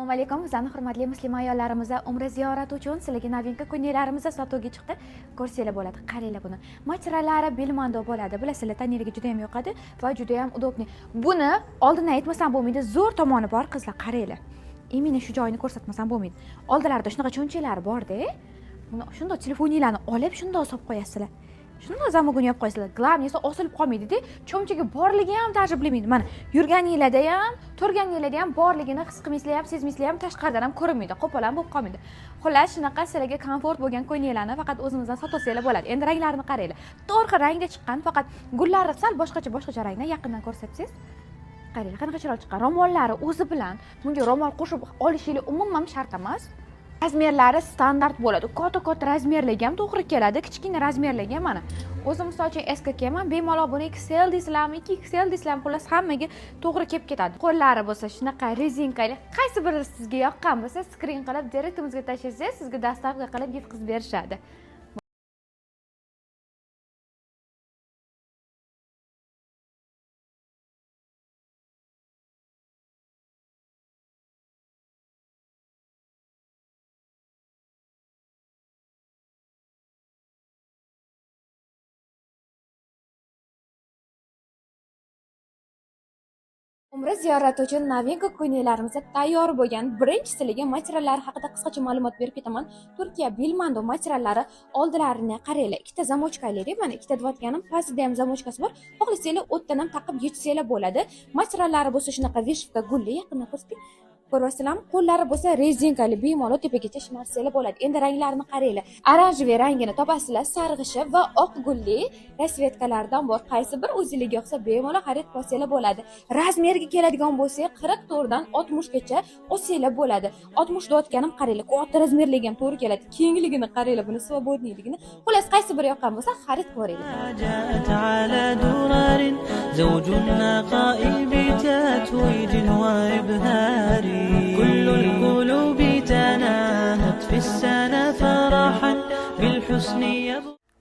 Assalomu alaykum bizlarning hurmatli musulmon ayollarimiz, umra ziyorati uchun sizlarga novinka ko'ylaklarimiz sotuvga chiqdi. Ko'rsanglar bo'ladi. Qaranglar buni. Materiallari belmando bo'ladi. Bilasizlar, taneliga juda ham yoqadi va juda ham udobniy. Buni oldindan aytmasam bo'lmaydi. Zo'r tomoni bor qizlar, qaranglar. Imini shu joyini ko'rsatmasam bo'lmaydi. Oldilarida shunaqa cho'nchaklari bor-da. Buni shundoq telefoninglarni olib, shundoq solib qo'yasizlar. Shundoq zamogini yopib qo'yasizlar. Главное, osilib qolmaydi-da. Cho'mchaga borligi ham даже bilmaydi. Mana yurganinglarda ham, turganinglarda ham borligini his qilmaysizlar ham, sezmaysizlar ham, tashqaridan ham ko'rinmaydi, qo'pol ham bo'lib qolmaydi. Xullas, shunaqa sizlarga komfort bo'lgan ko'ylaklarni faqat o'zimizdan sotib olsanglar bo'ladi. Endi ranglarini qaranglar. To'rt xil rangda chiqqan, faqat gullari sal boshqacha rangda yaqindan ko'rsatsangiz. Qaranglar, qanaqa chiroyli chiqqan. Ro'mollari o'zi bilan, bunga ro'mol qo'shib olishingiz umuman shart emas. Razmerlari standart bo'ladi. Katta-katta razmerlarga ham to'g'ri keladi, kichkina razmerlarga ham mana. O'zim misol uchun SKK man, bemalol buni XL deysizlarmi, 2XL deysizlarmi, xullas hammaga to'g'ri kelib ketadi. Qo'llari bo'lsa shunaqa rezinkali. Qaysi biri sizga yoqqan bo'lsa, skrin qilib direktimizga tashlasangiz, sizga dostavka qilib yetkazib berishadi. Umra ziyorati uchun novinka ko'ylaklarimiz tayyor bo'lgan. Birinchisiga materiallari haqida qisqacha ma'lumot berib ketaman. Turkiya Bilmando materiallari oldilarini qaranglar. Ikkita zamochkali, mana ikkita deyotganim, pastida ham zamochkasi bor. Xohlasanglar o'tdan ham taqib yechsanglar bo'ladi. Materiallari bo'lsa shunaqa vishvka gulli, yaqindan ko'rsating. Ko'ryapsizlarmi? Qo'llari bo'lsa rezinkali, bemalol tepagacha shimarsanglar bo'ladi. Endi ranglarini qaranglar. Oranjeviy rangini topasizlar, sarg'ishi va oq gulli rasvetkalardan bor. Qaysi bir o'zingizga yoqsa bemalol xarid qilsanglar bo'ladi. Razmerga keladigan bo'lsak, 44 dan 60 gacha olsanglar bo'ladi. 60 deyotganim qaranglar, katta razmerlarga ham to'g'ri keladi. Kengligini qaranglar, buni svobodniyligini. Xullas, qaysi biri yoqqan bo'lsa xarid qilaveringlar. كل القلوب تناهت في السنة فرحا بالحسن.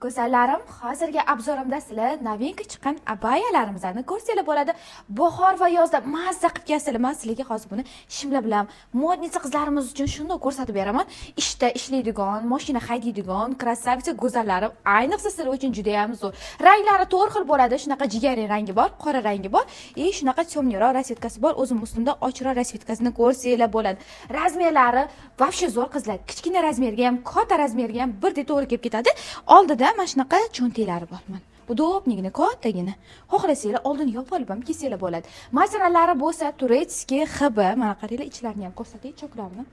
Go'zallarim, hozirgi obzorimda sizlar novinka chiqqan abayalarimizni ko'rsanglar bo'ladi. Bahor va yozda mazza qilib kiyasizlar. Men sizlarga hozir buni shimla bilan modnitsa qizlarimiz uchun shundoq ko'rsatib beraman. Ishda ishlaydigan, mashina haydaydigan krasavitsa go'zallarim, ayniqsa sizlar uchun juda ham zo'r. Ranglari to'rt xil bo'ladi. Shunaqa jigari rangi bor, qora rangi bor, и shunaqa temniroq rasvetkasi bor. O'zim ustimda ochiqroq rasvetkasini ko'rsanglar bo'ladi. Razmerlari вообще zo'r qizlar. Kichkina razmerga ham, katta razmerga ham birdek to'g'ri kelib ketadi. Oldida mana shunaqa cho'ntaklari bor. Mana udobnigina, kattagina. Xohlasanglar oldini yopib olib ham kiysanglar bo'ladi. Materiallari bo'lsa turetskiy XB. Mana qaranglar, ichlarini ham ko'rsatay, choklarini.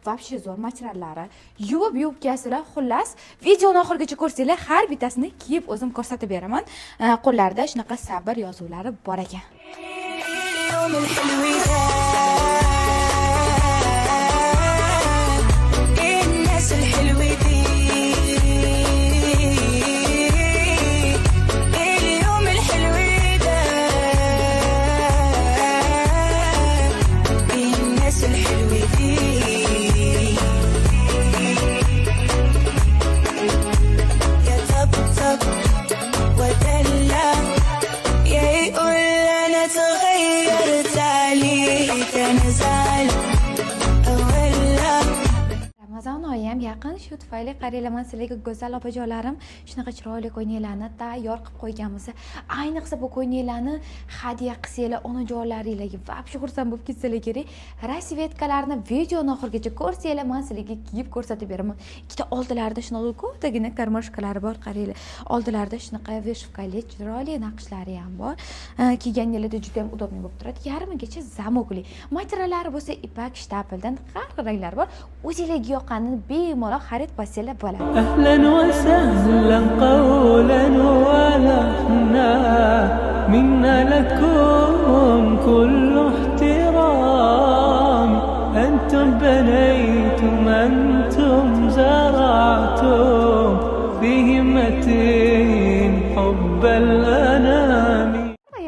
Вообще zo'r materiallari. Yuvib-yuvib kiyasizlar. Xullas, videoni oxirigacha ko'rsanglar, har bittasini kiyib o'zim ko'rsatib beraman. Qo'llarida shunaqa sabr yozuvlari bor ekan. Ramazon oyi ham yaqin, shu tufayli qaranglar, men sizlarga go'zal opajonlarim shunaqa chiroyli ko'ylaklarni tayyor qilib qo'yganmiz. Ayniqsa bu ko'ylaklarni hadya qilsanglar, onajonlaringlarga вообще xursand bo'lib ketsalar kerak. Rasvetkalarni videoni oxirigacha ko'rsanglar, men sizlarga kiyib ko'rsatib beraman. Ikkita oldilarida shunaqa kattagina karmoshkalari bor, qaranglar. Oldilarida shunaqa vishvkali chiroyli naqshlari ham bor. Kiyganinglarda juda ham udobniy bo'lib turadi. Yarmigacha zamokli. Materiallari bo'lsa ipak shtapeldan har xil ranglari bor. O'zingizga yoqqanini bemalol xarid qilsanglar bo'ladi. Ahlan va sahlan qawlan va lahna minna lakum kullu ihtiram antum banaytum antum zara'tum fi himmatin hubbal anam.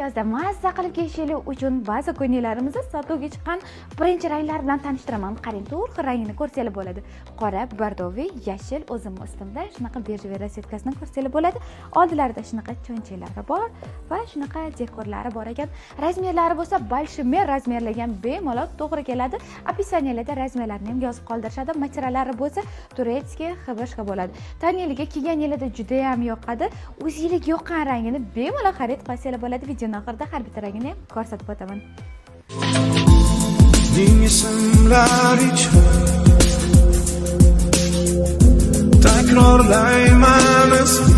Yozda Yozda mazza qilib kiyishlik uchun ba'zi ko'ylaklarimizni sotuvga chiqqan birinchi ranglar bilan tanishtiraman. Qarang, to'rt xil rangini ko'rsanglar bo'ladi. Qora, бордовый, yashil, o'zim ustimda shunaqa бежевый расцветка sini ko'rsanglar bo'ladi. Oldilarida shunaqa cho'nchaklari bor va shunaqa dekorlari bor ekan. Razmerlari bo'lsa большой razmerlarga ham bemalol to'g'ri keladi. Описание larda razmerlarni ham yozib qoldirishadi. Materiallari bo'lsa турецкий ХБшка bo'ladi. Taneliga kiyganinglarda juda ham yoqadi. O'zingizga yoqqan rangini bemalol xarid qilsanglar bo'ladi. Videoning oxirida har bitta rangini ham ko'rsatib o'taman. Ming ismlar ichra takrorlayman.